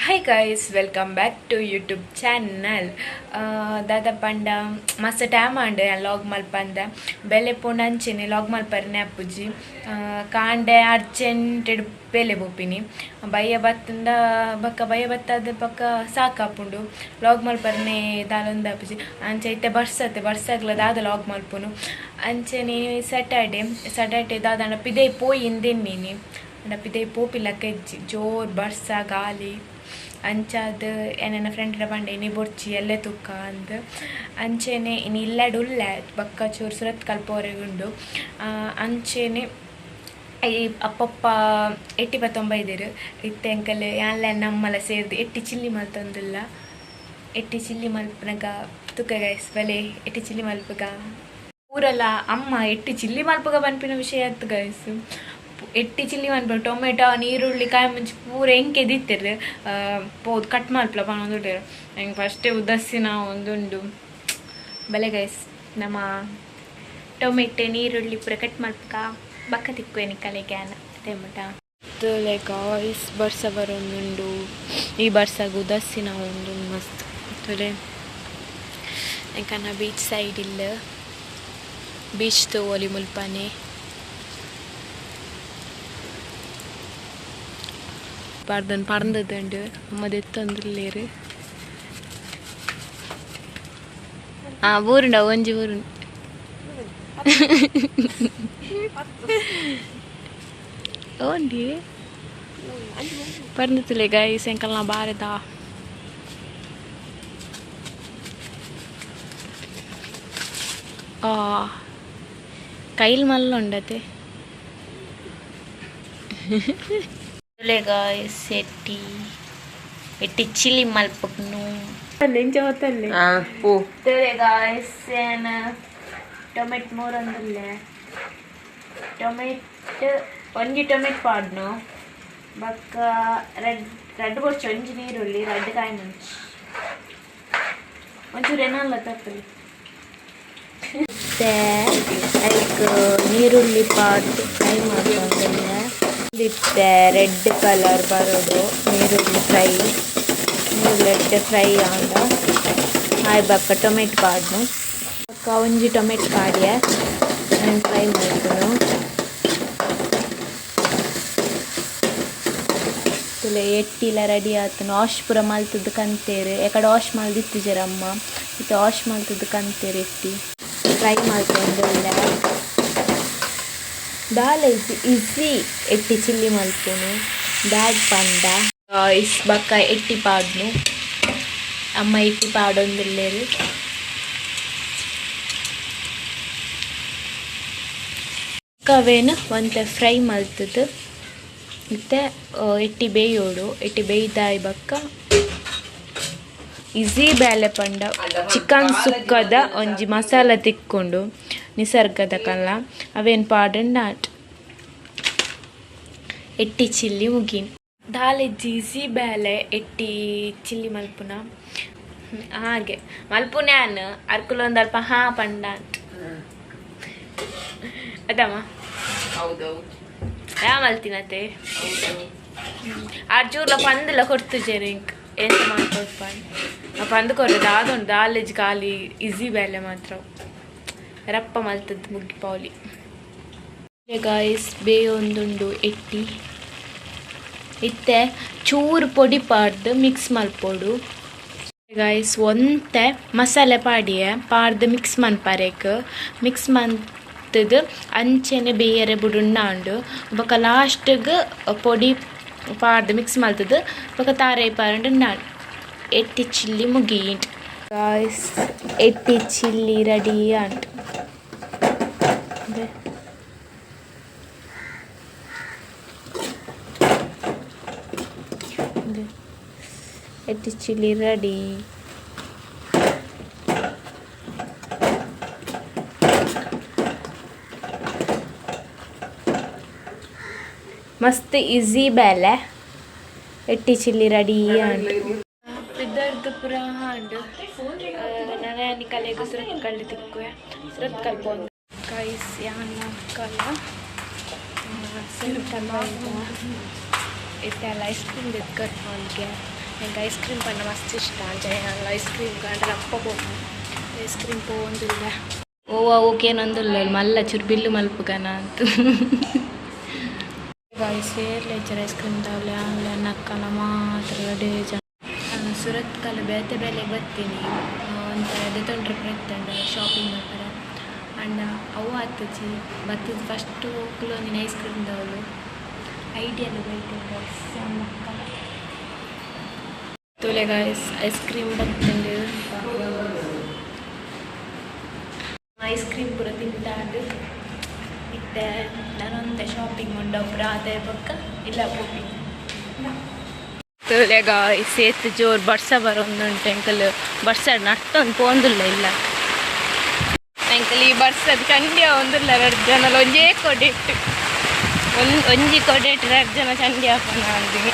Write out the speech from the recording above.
Hi guys, welcome back to YouTube channel. Dada panda masta time ande log malpanda bele ponanchene log malparne appuji kaande urgent bele bopini bayya battunda bakka bayya battad pakka saakapundu log malparne dalonda appuji anche itte barsate barsagla dada log malpunu anchene Saturday Saturday dada na pidei poi indennini na pidei popilla kejji jor barsa gaali ಅಂಚಾದ ಏನನ್ನ friend ಬಂಡೆ ಇನಿ ಬೊರ್ಚಿ ಎಲ್ಲೆ ತುಕ್ಕ ಅಂದ್ ಅಂಚೆನೆ ಇನಿ ಇಲ್ಲಡುಲ್ಲ ಬಕ್ಕ ಚೂರು ಸುರತ್ ಕಲ್ಪೋರೆಗುಂಡು ಅಂಚೆನೆ ಈ ಅಪ್ಪಪ್ಪ ಎಟ್ಟಿ ಪತ್ತೊಂಬೈದಿರು ಇತ್ತೆ ಅಂಕಲ್ ಯಾನ್ಲ ನಮ್ಮಲ ಸೇರ್ದು ಎಟ್ಟಿ ಚಿಲ್ಲಿ ಮಲ್ತೊಂದುಲ್ಲ ಎಟ್ಟಿ ಚಿಲ್ಲಿ ಮಲ್ಪನಗ ತುಕ್ಕ ಗೈಸ್ ಬಲೆ ಎಟ್ಟಿ ಚಿಲ್ಲಿ ಮಲ್ಪಗ ಊರಲ್ಲ ಅಮ್ಮ ಎಟ್ಟಿ ಚಿಲ್ಲಿ ಮಲ್ಪಗ ಪನ್ಪಿನ ವಿಷಯ ಆತು ಗೈಸ್ ಎಟ್ಟಿ ಚಿಲ್ಲಿ ಮನ್ಪ ಟೊಮೆಟೊ ನೀರುಳ್ಳಿ ಕಾಯಿ ಮುಂಚೆ ಪೂರ ಎಂಕೆ ದಿತ್ತಿರು ಪೋದು ಕಟ್ ಮಲ್ಪಲ ಪನೊಂದುಂಡು ಎಂಕ್ ಫಸ್ಟೇ ಉದಸ್ಸಿನ ಒಂದುಂಡು ಬಲೆ ಗೈಸ್ ನಮ್ಮ ಟೊಮೆಟೊ ನೀರುಳ್ಳಿ ಪೂರ ಕಟ್ ಮಲ್ಪಕ ಬಕ್ಕ ತಿಕ್ಕುವೆ ಕಲೆಗೆ ಟೊಮೆಟೊ ಗೈಸ್ ಬರ್ಸ ಬರೊಂದುಂಡು ಈ ಬರ್ಸಾಗ ಉದಸ್ಸಿನ ಒಂದುಂಡು ಮಸ್ತ್ ತೊಲೆ ಎಂಕನ್ನ ಬೀಚ್ ಸೈಡ್ ಇಲ್ಲ ಬೀಚ್ ತೋಲಿ ಮುಲ್ಪನೆ ಪರ್ದನ್ ಪರ್ಂದದುಂಡು ಅಮ್ಮ ದೆತ್ತೊಂದುಲ್ಲೇರು ಆ ಊರುಂಡ ಒಂಜಿ ಊರುಂಡು ಓಂಡಿ ಪರ್ಂದತುಲೆ ಗೈಸ್ ಎಂಕಲ್ನ ಬಾರೆದ ಆ ಕೈಲ್ ಮಲ್ಲ ಉಂಡತೆ ಗೈಸ್ ಎಟ್ಟಿ ಎಟ್ಟಿ ಚಿಲ್ಲಿ ಮಲ್ಪಕ್ನು ಪೂ ಗೈಸ್ ಏನ ಟೊಮೆಟೊ ಮೂರೊಂದುಲ್ಲೆ ಟೊಮೆಟೊ ಒಂಜಿ ಟೊಮೆಟೊ ಪಾಡ್ನು ಬೊಕ್ಕ ರೆಡ್ ರೆಡ್ ಬೊರ್ಚಿ ಒಂಜಿ ನೀರುಳ್ಳಿ ರೆಡ್ ಕಾಯಿ ಮುಂಚಿ ಒಂಚೂರು ಏನಲ್ಲ ತಪ್ಪಲಿ ಮತ್ತೆ ಐಕ್ ನೀರುಳ್ಳಿ ಪಾಡ್ದು ಫ್ರೈ ಮಾಡ್ಕೊಂತಿದ್ದೆ ಇತ್ತೆ ರೆಡ್ ಕಲರ್ ಬರೋದು ನೀರುಳ್ಳಿ ಫ್ರೈ ನೀರುಳ್ಳಿ ಫ್ರೈ ಆಂಡ ಆಯ್ ಬೊಕ್ಕ ಟೊಮೆಟೊ ಪಾಡ್ನು ಬೊಕ್ಕ ಒಂಜಿ ಟೊಮೆಟೊ ಪಾಡ್ಯ ಫ್ರೈ ಮಲ್ಪುನು ತುಲೆ ಎಟ್ಟಿಲ ರೆಡಿ ಆತುಂಡು ವಾಶ್ ಪೂರ ಮಲ್ತುದು ಕಂತೇರು ಎಕಡೆ ವಾಶ್ ಮಲ್ದಿತ್ತಿಜೆರ್ ಅಮ್ಮ ಇತ್ತೆ ವಾಶ್ ಮಲ್ತುದು ಕಂತೇರು ಎಟ್ಟಿ ಫ್ರೈ ಮಲ್ತೊಂದುಲ್ಲೆ ದಾಲ ಇಜ್ಜಿ ಇಜ್ಜಿ ಎಟ್ಟಿ ಚಿಲ್ಲಿ ಮಲ್ಪುನು ದಾದ್ ಪಂಡ is ಬೊಕ್ಕ ಎಟ್ಟಿ ಪಾಡ್ನು ಅಮ್ಮ ಎಟ್ಟಿ ಪಾಡೊಂದುಲ್ಲೆರ್ ಅವೇನು ಒಂತೆ ಫ್ರೈ ಮಲ್ತುದು ಇತ್ತೆ ಎಟ್ಟಿ ಬೇಯೋಡು ಎಟ್ಟಿ ಬೇಯ್ದಾಯಿ ಬೊಕ್ಕ ಇಜಿ ಬೇಲೆ ಪಂಡ ಚಿಕನ್ ಸುಕ್ಕದ ಒಂಜಿ ಮಸಾಲ ತಿಕ್ಕೊಂಡು ನಿಸರ್ಗದ ಕಲ್ಲ ಅವೇನು ಪಾಡಂಡ ಆಟ್ ಎಟ್ಟಿ ಚಿಲ್ಲಿ ಮುಗಿನ್ ದಾಲೆಜ್ಜಿ ಇಜಿ ಬೇಲೆ ಎಟ್ಟಿ ಚಿಲ್ಲಿ ಮಲ್ಪುನ ಹಾಗೆ ಮಲ್ಪುನೆ ಅನ್ ಅರ್ಕುಲೊಂದು ಅಲ್ಪ ಹಾ ಪಂಡ ಅಂತ ಅದಮ್ಮ ಹೌದೌದು ಯಾ ಮಲ್ತಿನತೆ ಅರ್ಜೂರ್ಲ ಪಂದಲ ಕೊಡ್ತುಜೆರ್ ಇಂಕ್ ಎಂತ ಮಾಡ್ಕೊಡ್ಪ ಪಂದ್ ಕೊರ್ರೆ ದಾದೊಂಡು ದಾಲೆಜ್ ಖಾಲಿ ಇಸಿ ಬೇಲೆ ಮಾತ್ರ ರಪ್ಪ ಮಲ್ತದ್ದು ಮುಗ್ಗಿ ಪೌಲಿ ಗಾಯ್ಸ್ ಬೇಯೊಂದುಂಡು ಎಟ್ಟಿ ಇತ್ತೆ ಚೂರು ಪೊಡಿ ಪಾಡ್ದು ಮಿಕ್ಸ್ ಮಲ್ಪೊಡು ಗಾಯ್ಸ್ ಒಂತೆ ಮಸಾಲೆ ಪಾಡಿಯೆ ಪಾಡ್ದು ಮಿಕ್ಸ್ ಮನ್ಪರೇಕ್ ಮಿಕ್ಸ್ ಮಂತುದು ಅಂಚೆನೆ ಬೇಯರೆ ಬುಡುಂಡ ಉಂಡು ಬೊಕ ಲಾಸ್ಟ್ಗ್ ಪೊಡಿ ಪಾಡ್ದು ಮಿಕ್ಸ್ ಮಲ್ತುದು ಬೊಕ ತಾರೈ ಪಾರಂಡು ನಾಡ್ ಎಟ್ಟಿ ಚಿಲ್ಲಿ ಮುಗಿಯಿಂಟ್ ಗಾಯ್ಸ್ ಎಟ್ಟಿ ಚಿಲ್ಲಿ ರೆಡಿ ಆಂಡ್ ಎಟ್ಟಿ ಚಿಲ್ಲಿ ರೆಡಿ ಮಸ್ತ್ ಈಸಿ ಬೇಲೆ ಎಟ್ಟಿ ಚಿಲ್ಲಿ ರೆಡಿ ಆಂಡ್ ಪಿದರ್ದು ಪೂರ ಹಾಂಡ್ ನನ ಕಲೆಗ್ ಸುರತ್ ಕಲ್ಲು ತಿಕ್ಕುವೆ ಸುರತ್ ಕಲ್ಪೊಂದು ಗೈಸ್ ಯಾನ್ ಕಲ್ಲ ಇತ್ತೆಲ್ಲ ಐಸ್ ಕ್ರೀಮ್ ದೆತ್ಕರ್ ಹಾಲ್ಗೆ ಎಂಕ್ ಐಸ್ ಕ್ರೀಮ್ ಪಂಡ ಮಸ್ತ್ ಇಷ್ಟ. ಅಂಚ ಯಾನ್ಲ ಐಸ್ ಕ್ರೀಮ್ ಕಂಡ ಅಪ್ಪ ಪೋಪುನು. Ice cream ಪೋವೊಂದುಲ್ಲೆ. ಓವ ಓಕೇನೊಂದುಲ್ಲ ಮಲ್ಲ ಚುರು ಬಿಲ್ಲು ಮಲ್ಪುಗನ ಅಂತ. ಗಾಯ್ಸ್, ಏರ್ಲ ಐಸ್ ಕ್ರೀಮ್ ದಾವಲೆ ಆನ್ಲ ನಕ್ಕನ ಮಾತ್ರ ಡೇಜ. ಸುರತ್ಕಲ್ ಬೇತೆ ಬೇಲೆ ಬತ್ತೀನಿ ಒಂಥರ ದೆತೊಂಡ್ರೆ ಪ್ರಯತ್ನ ಶಾಪಿಂಗ್ ಮಲ್ಪರೆ. ಅಂಡ ಅವು ಆತುಜಿ. ಬತ್ತದ ಫಸ್ಟ್ ಒಂಜಿನ ಐಸ್ ಕ್ರೀಮ್ ದವಲು ಐಡಿಯಲ್ ಬೈತಿನ ಗೈಸ್ ನಕ್ಕನ. ತೂಲೆ ಗಾಯ್ಸ್, ಐಸ್ ಕ್ರೀಮ್ ಬತ್ತಂಡು. ಐಸ್ ಕ್ರೀಮ್ ಪೂರ ತಿಂತಾಂಡು. ಇತ್ತೆ ನಾನೊಂತೆ ಶಾಪಿಂಗ್ ಉಂಡು ಪೂರ ಆತೆ ಬೊಕ್ಕ ಇಲ್ಲ ಪೋಪಿ. ತೂಲೆ ಗಾಯ್ಸ್, ಏತ್ ಜೋರು ಬರ್ಸ ಬರೊಂದುಂಟು. ಎಂಕಲ್ ಬರ್ಸ ನಡ್ತೊಂದು ಪೋಂದುಲ್ಲ. ಇಲ್ಲ, ಎಂಕಲ್ ಈ ಬರ್ಸದ ಚಂಡಿ ಆವೊಂದುಲ್ಲ. ರಡ್ಡ್ ಜನಲ ಒಂಜೇ ಕೊಡೆಟ್, ಒಂಜಿ ಕೊಡೆಟ್ ರಡ್ಡ್ ಜನ ಚಂಡಿ ಆಪನ ಅಂದಿನಿ.